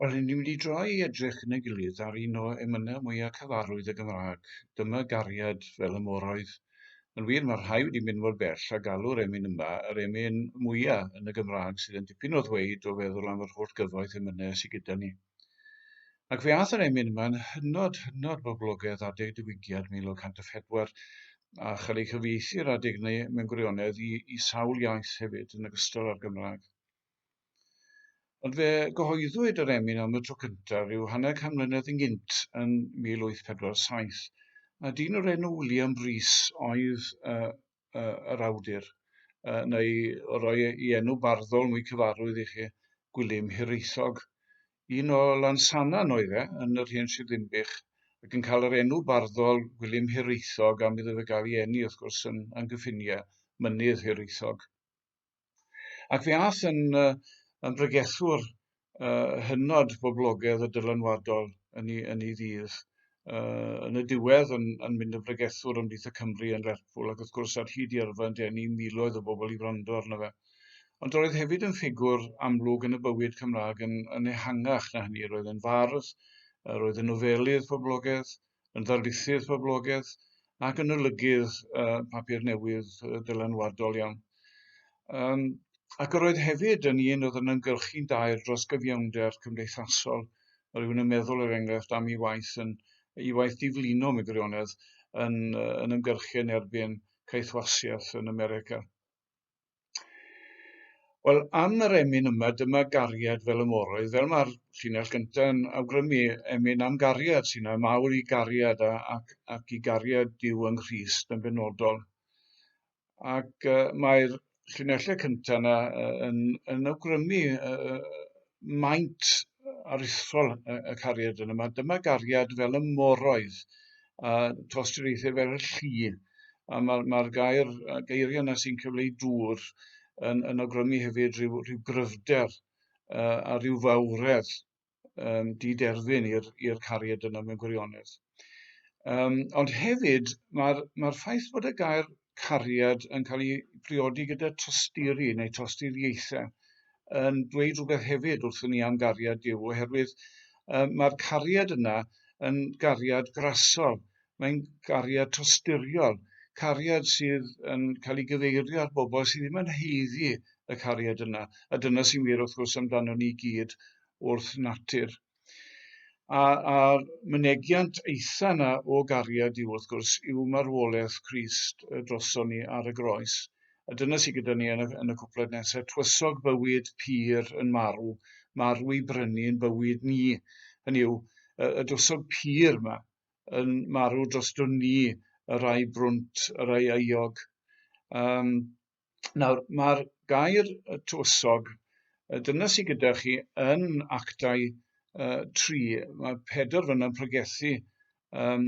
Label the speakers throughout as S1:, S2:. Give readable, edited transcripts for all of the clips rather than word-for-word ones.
S1: Wel, ni'n mynd i droi i edrych yn ei gilydd ar un o emynau mwyaf cyfarwydd y Gymraeg. Dyma gariad fel y moroedd. Yn wir, mae rhai wedi mynd mor bell a galw'r emyn yma yr emyn mwyaf yn y Gymraeg sydd yn dipyn o ddweud o feddwl am yr holl gyfoeth emynau sydd gyda ni. Ac fe ath yr emyn yma'n hynod, hynod boblogaidd adeg diwygiad 1904 a chael ei chyfieithu'r adeg 'ny mewn gwirionedd i, i sawl iaith hefyd yn ogystal â'r Gymraeg. Ond fe gyhoeddwyd yr emyn am y tro cyntaf rhyw hanner can mlynedd yn gynt yn 1847, a dyn o'r enw William Rees oedd uh, uh, yr awdur, uh, neu o roi ei enw barddol mwy cyfarwydd i chi, Gwilym Hiraethog. Un o Lansannan oedd e, yn yr hen Sir Ddinbych, ac yn cael yr enw barddol Gwilym Hiraethog am iddo fe gael ei eni, wrth gwrs, yn, yn gyffiniau mynydd Hiraethog. Ac fe ath yn, uh, yn bregethwr uh, hynod boblogaidd a dylanwadol yn ei, yn ei ddydd. Uh, yn y diwedd yn, yn mynd yn bregethwr ymhlith y Cymry yn Lerpwl ac wrth gwrs ar hyd i yrfa yn denu miloedd o bobl i wrando arno fe. Ond roedd hefyd yn ffigwr amlwg yn y bywyd Cymraeg yn, yn ehangach na hynny. Roedd yn fardd, roedd yn nofelydd poblogaidd, yn ddarlithydd poblogaidd ac yn olygydd uh, papur newydd uh, dylanwadol iawn. Um, ac yr oedd hefyd yn un oedd yn ymgyrchu'n daer dros gyfiawnder cymdeithasol. Mae rhywun yn meddwl, er enghraifft, am ei waith yn, ei waith diflino mewn gwirionedd yn, yn ymgyrchu yn erbyn caethwasiaeth yn America. Wel, am yr emyn yma, dyma gariad fel y moroedd, fel mae'r llinell gyntaf yn awgrymu, emyn am gariad sy'n yna, mawr i gariad a, ac, ac i gariad Duw yng Nghrist yn benodol. Ac uh, mae'r llinellau cyntaf yna uh, yn, yn awgrymu uh, maint aruthrol y, y cariad yna. Mae dyma gariad fel y moroedd, a tosturiaethau fel y llu. A mae'r mae gair, geiriau yna sy'n cyfleu dŵr yn, yn awgrymu hefyd rhyw, rhyw gryfder uh, a rhyw fawredd um, diderfyn i'r cariad yna mewn gwirionedd. Um, ond hefyd, mae'r mae ffaith bod y gair cariad yn cael ei priodi gyda tosturi neu tosturiaethau yn dweud rhywbeth hefyd wrthyn ni am gariad Duw, oherwydd um, mae'r cariad yna yn gariad grasol, mae'n gariad tosturiol, cariad sydd yn cael ei gyfeirio at bobl sydd ddim yn haeddu y cariad yna, a dyna sy'n wir wrth gwrs amdano ni gyd wrth natur. A, a'r mynegiant eitha yna o gariad yw, wrth gwrs, yw marwolaeth Crist droson ni ar y groes. A dyna sydd gyda ni yn y, yn y cwpled nesaf, twysog bywyd pur yn marw, marw i brynu'n bywyd ni. Hynny yw, y, y dwysog pur yma yn marw drosto ni, y rai brwnt, y rai euog. Um, Nawr, mae'r gair tywysog, dyna sydd gyda chi yn Actau uh, 3. Mae Pedr fyna'n pregethu um,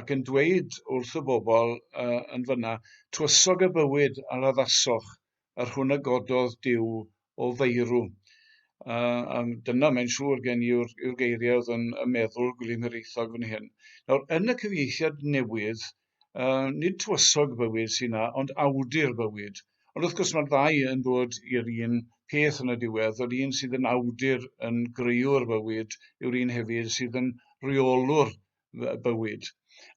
S1: ac yn dweud wrth y bobl uh, yn fyna, tywysog y bywyd a laddasoch, yr hwn a gododd Duw o feirw. Uh, um, dyna mae'n siŵr gen i yw'r, yw geiriau oedd yn y meddwl Gwilym Hiraethog fan hyn. Nawr, yn y cyfieithiad newydd, Uh, nid tywysog bywyd sy'n na, ond awdur bywyd. Ond wrth gwrs mae'r ddau yn dod i'r un peth yn y diwedd, yr un sydd yn awdur yn grëwr bywyd yw'r un hefyd sydd yn reolwr bywyd.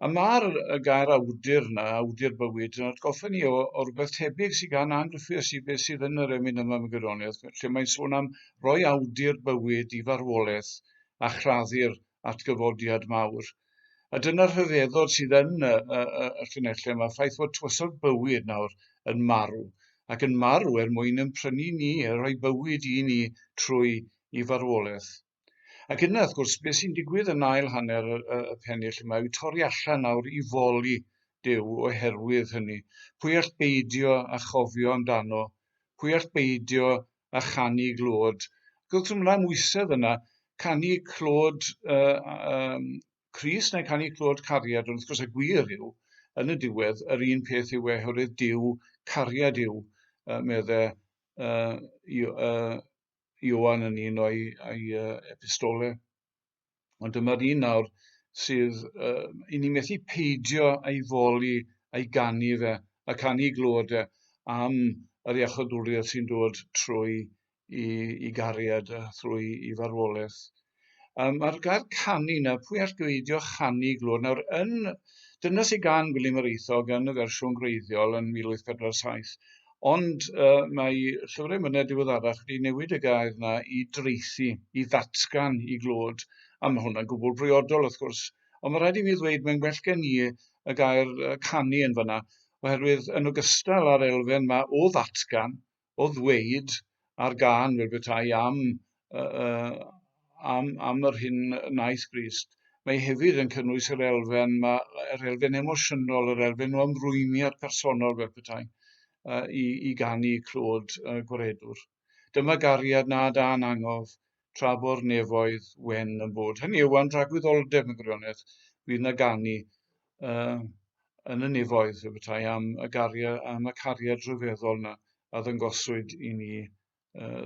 S1: A mae'r gair awdur na, awdur bywyd, yn atgoffa ni o, o rhywbeth tebyg sydd gan Ann Griffiths i beth sydd yn yr emyn yma mewn gwirionedd, lle mae'n sôn am roi awdur bywyd i farwolaeth a chladdu'r atgyfodiad mawr. A dyna'r rhyfeddod sydd yn y, y, y, y llinellau yma, ffaith fod tywysog bywyd nawr yn marw, ac yn marw er mwyn yn prynu ni, a rhoi bywyd i ni trwy i farwolaeth. Ac yna, wrth gwrs, beth sy'n digwydd yn ail hanner y, y, y pennill yma yw torri allan nawr i foli Duw oherwydd hynny. Pwy all beidio a chofio amdano? Pwy all beidio a chanu glod. Ac wrth ymlaen amwysedd yna, canu clod uh, um, Crist neu canu clod cariad, ond wrth gwrs y gwir yw, yn y diwedd, yr un peth yw e, oherwydd Duw cariad yw, uh, medde uh, uh, Ioan yn un o'i, o'i uh, epistole. Ond dyma'r un nawr sydd, uh, i ni methu peidio a'i foli, a'i ganu fe, a canu glod e am yr iachawdwriaeth sy'n dod trwy i, i gariad a thrwy i farwolaeth. Mae'r gair canu 'na, pwy all beidio chanu glod? Nawr, yn, dyna sy'n gan Gwilym Hiraethog yn y fersiwn gwreiddiol yn 1847, ond mae llyfrau emynau diweddarach wedi newid y gair 'na i draethu, i ddatgan i glod, a mae hwnna'n gwbl briodol wrth gwrs. Ond mae rhaid i mi ddweud, mae'n well gen i y gair canu yn fanna, oherwydd yn ogystal â'r elfen 'ma o ddatgan, o ddweud ar gân fel petai am, uh, am, am yr hyn wnaeth Grist, mae hefyd yn cynnwys yr elfen, ma, yr elfen emosiynol, yr elfen o ymrwymiad personol fel petai, uh, i, i ganu clod gwaredwr. Dyma gariad nad a'n angof, tra bo'r nefoedd wen yn bod. Hynny yw, am dragwyddoldeb yn gwirionedd, fydd na ganu yn y nefoedd, fel petai, am y gariad, am y cariad rhyfeddol yna a ddangoswyd i ni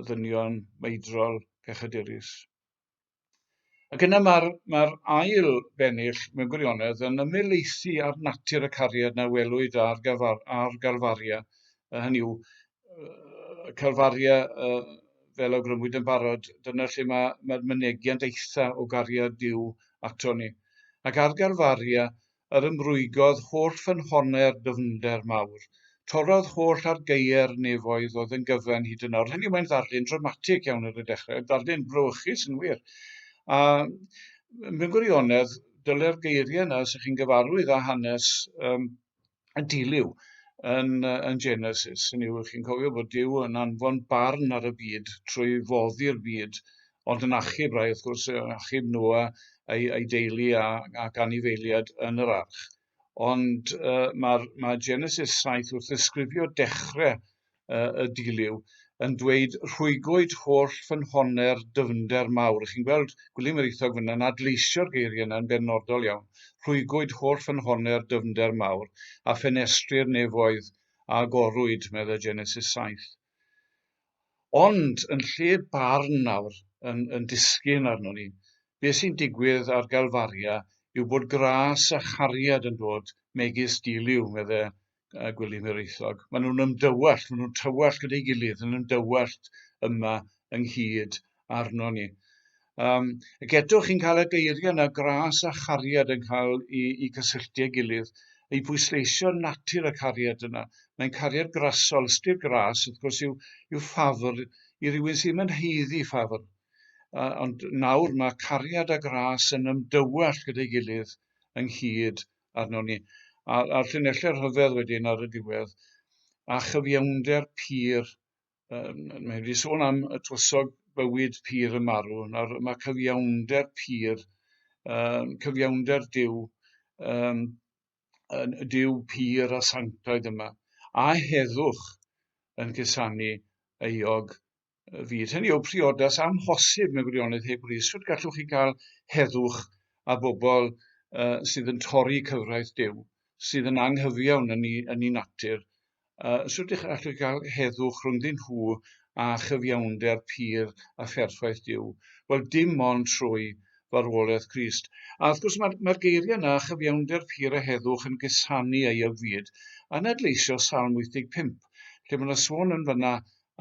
S1: ddynion meidrol pechadurus. Ac yna mae'r mae ail bennill mewn gwirionedd yn ymhelaethu ar natur y cariad na welwyd ar, Gafar, ar Galfaria, hynny yw, Calfaria fel awgrymwyd yn barod, dyna lle mae, mae'r mynegiant eitha o gariad Duw ato ni. Ac ar Galfaria, yr ymrwygodd holl ffynhonnau'r dyfnder mawr. Torrodd holl argaeau'r nefoedd oedd yn gyfan hyd yn awr. Hynny yw, mae'n ddarlun dramatig iawn ar y dechrau, darlun brawychus yn wir. A mewn gwirionedd, dyle'r geiriau yna, os ydych chi'n gyfarwydd â hanes y dilyw yn, yn Genesis, hynny yw, chi'n cofio bod Duw yn anfon barn ar y byd trwy foddi'r byd ond yn achub rai, wrth gwrs, yn achub Noa a'i, a'i deulu a, ac anifeiliad yn yr arch. Ond mae, mae Genesis 7 wrth ddisgrifio dechrau y dilyw yn dweud rhwygwyd holl ffynhonnau'r dyfnder mawr. Chi'n gweld Gwilym Hiraethog fyna yn adleisio'r geiriau yna yn benodol iawn. Rhwygwyd holl ffynhonnau'r dyfnder mawr a ffenestri'r nefoedd a agorwyd, meddai Genesis 7. Ond yn lle barn nawr yn, yn disgyn arnon ni, beth sy'n digwydd ar Galfaria yw bod gras a chariad yn dod megis diliw, medde Gwilym Hiraethog. Maen nhw'n ymdywallt, maen nhw'n tywallt gyda'i gilydd, yn ymdywallt yma ynghyd arno ni. Um, ac eto chi'n cael y geiriau yna, gras a chariad yn cael i, i cysylltu â'i gilydd, i bwysleisio natur y cariad yna. Mae'n cariad grasol, ystyr gras, wrth gwrs, yw, yw ffafr i rywun sydd yn haeddu ffafr. Ond nawr mae cariad a gras yn ymdywallt gyda'i gilydd ynghyd arnon ni. A'r llinellau rhyfedd wedyn ar y diwedd, a chyfiawnder pur. Mae wedi sôn am y tywysog bywyd pur yn marw. Nawr mae cyfiawnder pur, cyfiawnder Duw, Duw pur a sanctaidd yma, a heddwch yn cusanu euog fyd. Hynny yw priodas amhosib mewn gwirionedd heb Grist. Sut gallwch chi gael heddwch â bobl sydd yn torri cyfraith Duw, sydd yn anghyfiawn yn ei, yn ei natur, Sut ych allwch chi gael heddwch rhyngddyn nhw a chyfiawnder pur a pherffaith Duw? Wel, dim ond trwy farwolaeth Crist. A wrth gwrs mae'r mae geiriau yna, chyfiawnder pur a heddwch, yn gusanu ei fyd, yn adleisio Salm 85, lle mae yna sôn yn fyna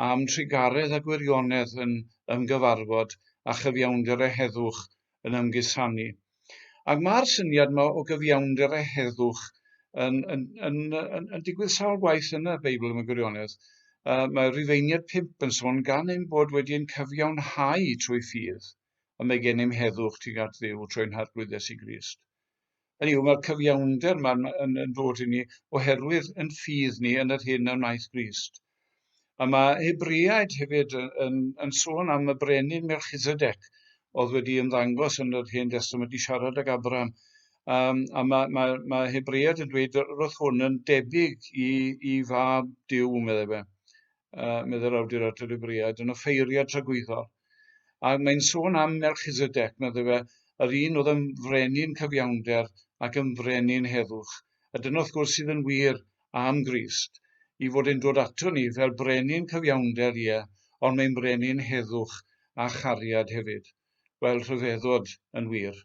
S1: am trugaredd a gwirionedd yn ymgyfarfod a chyfiawnder a heddwch yn ymgusanu. Ac mae'r syniad yma o gyfiawnder a heddwch yn, yn, yn, yn, yn digwydd sawl gwaith yn y Beibl mewn gwirionedd. Mae Rhufeiniaid 5 yn sôn gan ein bod wedi ein cyfiawnhau trwy ffydd, y mae gennym heddwch tuag at Dduw trwy ein Harglwydd Iesu Grist. Hynny yw, mae'r cyfiawnder yma'n yn, yn dod i ni oherwydd yn ffydd ni yn yr hyn a wnaeth Grist. A mae Hebreaid hefyd yn, yn, yn sôn am y brenin Melchizedek oedd wedi ymddangos yn yr Hen Destament i siarad ag Abraham. A mae, mae, mae Hebreaid yn dweud roedd hwn yn debyg i, i fab Duw, meddai fe. Meddai'r awdur at yr Hebreaid, yn offeiriad tragwyddol. A mae'n sôn am Melchizedek, meddai fe, yr un oedd yn frenin cyfiawnder ac yn frenin heddwch. A dyna wrth gwrs sydd yn wir am Grist, i fod e'n dod ato ni fel brenin cyfiawnder, ie, ond mae'n brenin heddwch a chariad hefyd. Wel, rhyfeddod yn wir.